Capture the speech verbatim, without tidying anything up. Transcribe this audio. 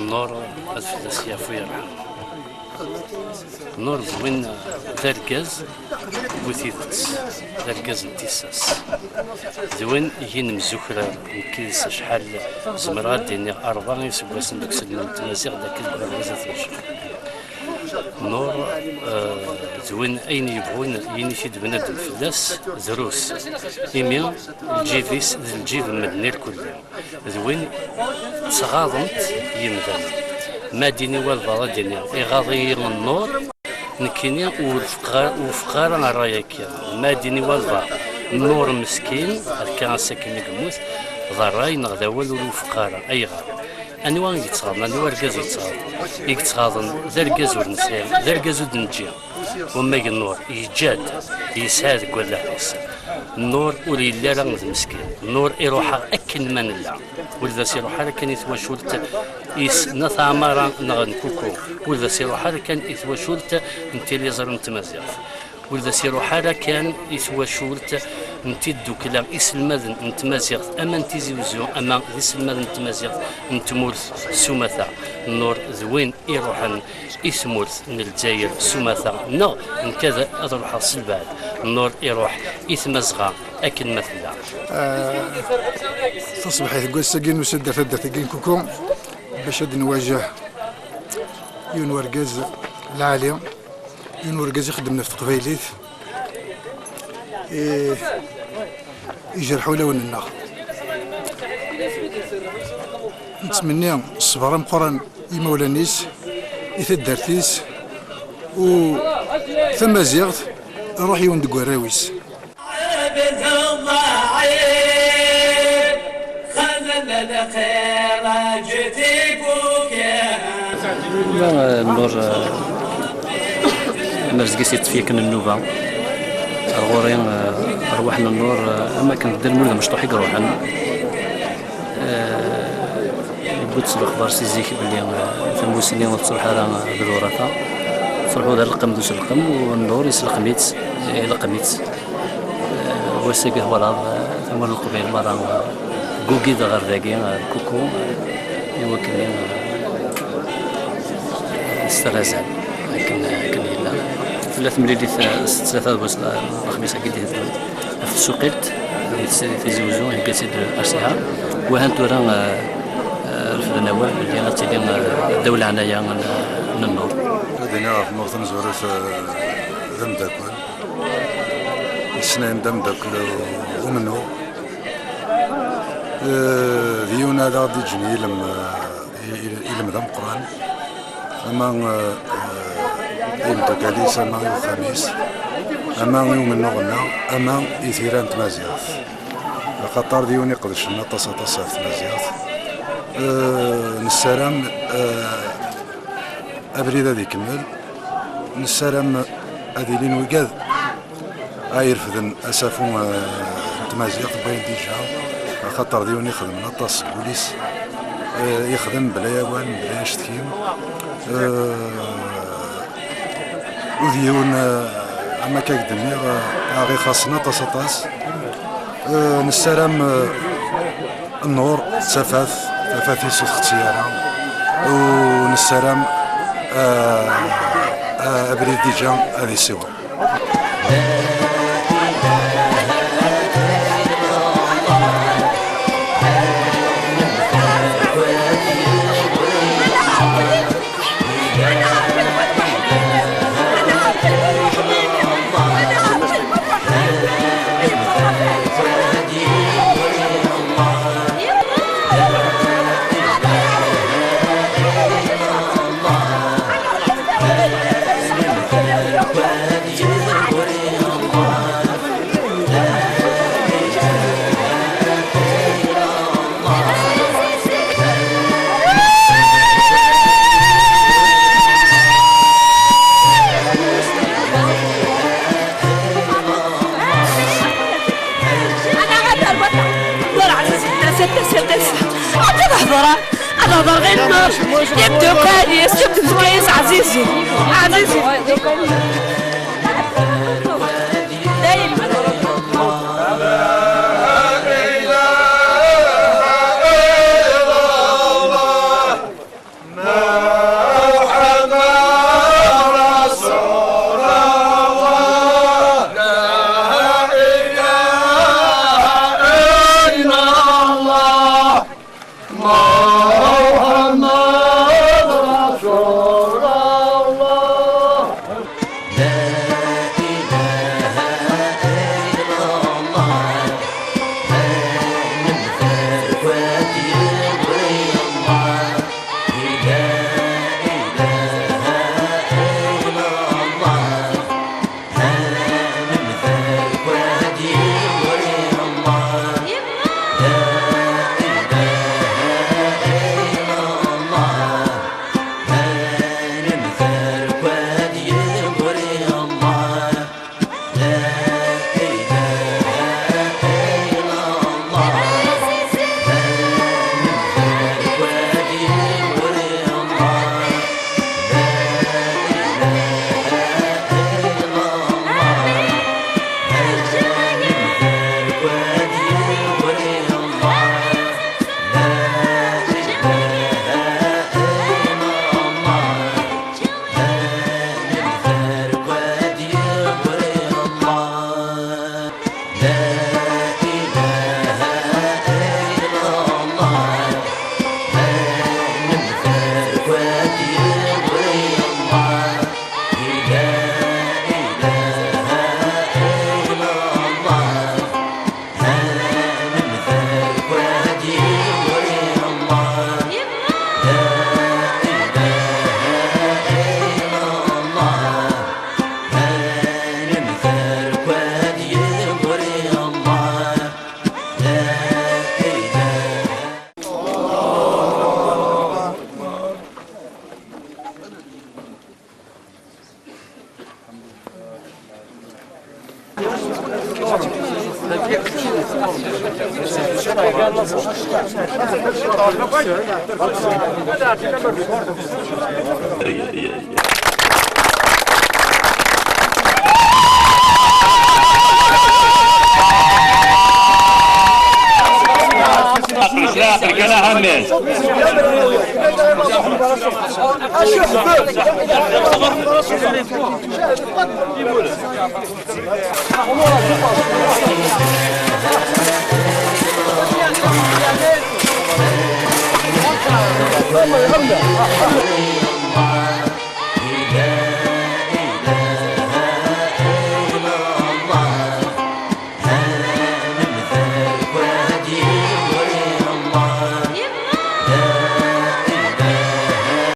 Nnur ad fell-as yafu yerḥem. Nnur d win, d argaz bu tidet, d argaz n tissas. D win i yi-nemzukrar nekk yid-s acḥal, zemreɣ ad d-iniɣ ṛebɛa iseggasen deg uselmed n tmaziɣt dagi deg uɣerbaz At Mecreḥ. Nnur, eh, d win ayen yebɣun yini-t-id bnadem fell-as, drus. Imi lǧib-is d lǧib n medden irkelli. D win ttɣaḍen-t yimdanen. Ma d-ini walbeɛḍ ad d-iniɣ iɣaḍ-iyi Nnur, nekkini ur wufqeɣ ara, ur wufqeɣ ara ṛṛay-agi. Ma d-ini walbeɛḍ Nnur meskin, akka ass-agi mi yemmut, d ṛṛay neɣ d awal ur wufqeɣ ara. Ayɣer? Anwa i yettɣaḍen? Anwa argaz i yettɣaḍen? I yettɣaḍen d argaz ur nesɛi, d argaz ur d-neǧǧi. Wamag Nnur yeǧǧa-d, yesɛa deg wallaɣ-is. Nnur ur yelli ara d meskin. Nnur iruḥ-aɣ akken ma nella. Ur d as-iruḥ ara kan i twacult-is n At Ɛmara neɣ n Kuku. Ur d as-iruḥ ara kan i twacult n tiliẓri n tmaziɣt. Ur d as-iruḥ ara kan i twacult n tiddukla, iselmaden n tmaziɣt, ama n Tizi Uzzu, ama d iselmaden n tmaziɣt n tmurt s umata. Nnur d win iruḥen i tmurt n Lezzayer s umata, neɣ nekk ad, ad ruḥeɣ s lbeɛd. Nnur iruḥ i Tmazɣa akken ma tella. Ah, taṣebḥit n wass-agi nusa-d ar taddart-agi n Kuku bac ad nwaǧeh yiwen wergaz lɛali, yiwen wergaz ixeddmen ɣef teqbaylit, i, ijerḥ ulawen-nneɣ. Nettmenni ṣṣber ameqqran i yimawlan-is, i taddart-is, u tamaziɣt iruḥ yiwen deg warraw-is. Ma, eh, Nnur, eh, Merzeg i s-yeṭṭef yakan nnuba. Ar ɣur-i, eh, rrwaḥ n Nnur, eh, am akken Dda Lmulud Amecṭuḥ i iruḥen. Eh, yewwi-d s lexbar si zik belli, eh, tamusni ur tettruḥ ara, eh, d lurata. Tettruḥu d aleqqem d uselqem, u Nnur iselqem-itt, ileqqem-itt. Eh, wass-agi twalaḍ, eh, tamurt n Leqbayel merra, eh, tgugid ɣer dagi, eh, Kuku, eh, i wakken, eh, s terrazan, akken, akken yella. Tella temlilit, eh, s tlata d wass, eh, lexmis-agi d-iteddun ɣef tsuqilt, di Tis-, Tizi Uzzu, ihegga-tt-id R C A. Wahan tura, eh, eh, refden awal belli ad tili, eh, ddaw leɛnaya n, n Nnur. Ad iniɣ ɣef Nnur tamezwarut, eh, d ameddakel. Isnayen d ameddakel umennuɣ. Eh, d yiwen ad aɣ-d-iǧǧen ilem, eh, i-, i-, ilem d ameqqran. Ama, eh, eh, i imeddukal-is, ama i uxxam-is, ama i umennuɣ-nneɣ, ama i tira n tmaziɣt. Axaṭer d yiwen iqedcen aṭas, aṭas ɣef tmaziɣt. Eh, nessaram, eh, abrid ad ikemmel. Nessaram ad ilin wigad ay irefden asafu, eh, n tmaziɣt n wayen dija, axaṭer d yiwen ixedmen aṭas deg wul-is, eh, ixdem mebla awal, mebla acetki. Eh, u d yiwen, eh, am akka k-d-nniɣ, eh, aɣ-ixaṣṣen aṭas, aṭas. Eh, nessaram, eh, Nnur, tafat, tafat-is ur txetti ara. U nessaram, ah, ah, abrid dija ad isiweḍ. Ad hedṛeɣ, ad hedṛeɣ ɣer Nnur, d imdukal-is, d tmeska-s, ɛzizen, ɛzizen. Aql-ik, aql-ik, ana Ḥamed.